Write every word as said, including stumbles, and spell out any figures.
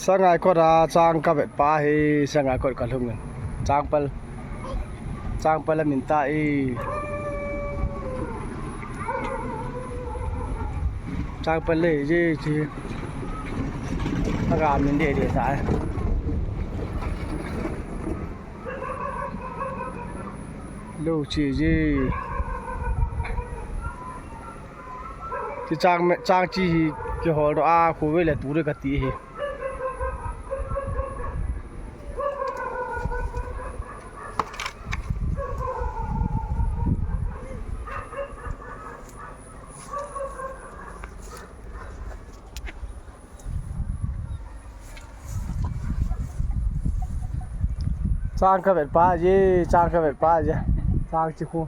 Sangaikot a chang kavet pa hi, Sangaikot kalhung in. Changpal. Changpal amin ta e. Changpal le je chi. Aga min de de ta e. Lo chi je. Chi chang me, chang chi hi kihol doh a, khu ve le tu re kati hi. Chang kavet pa je, chang kavet pa je. Chang chi khu.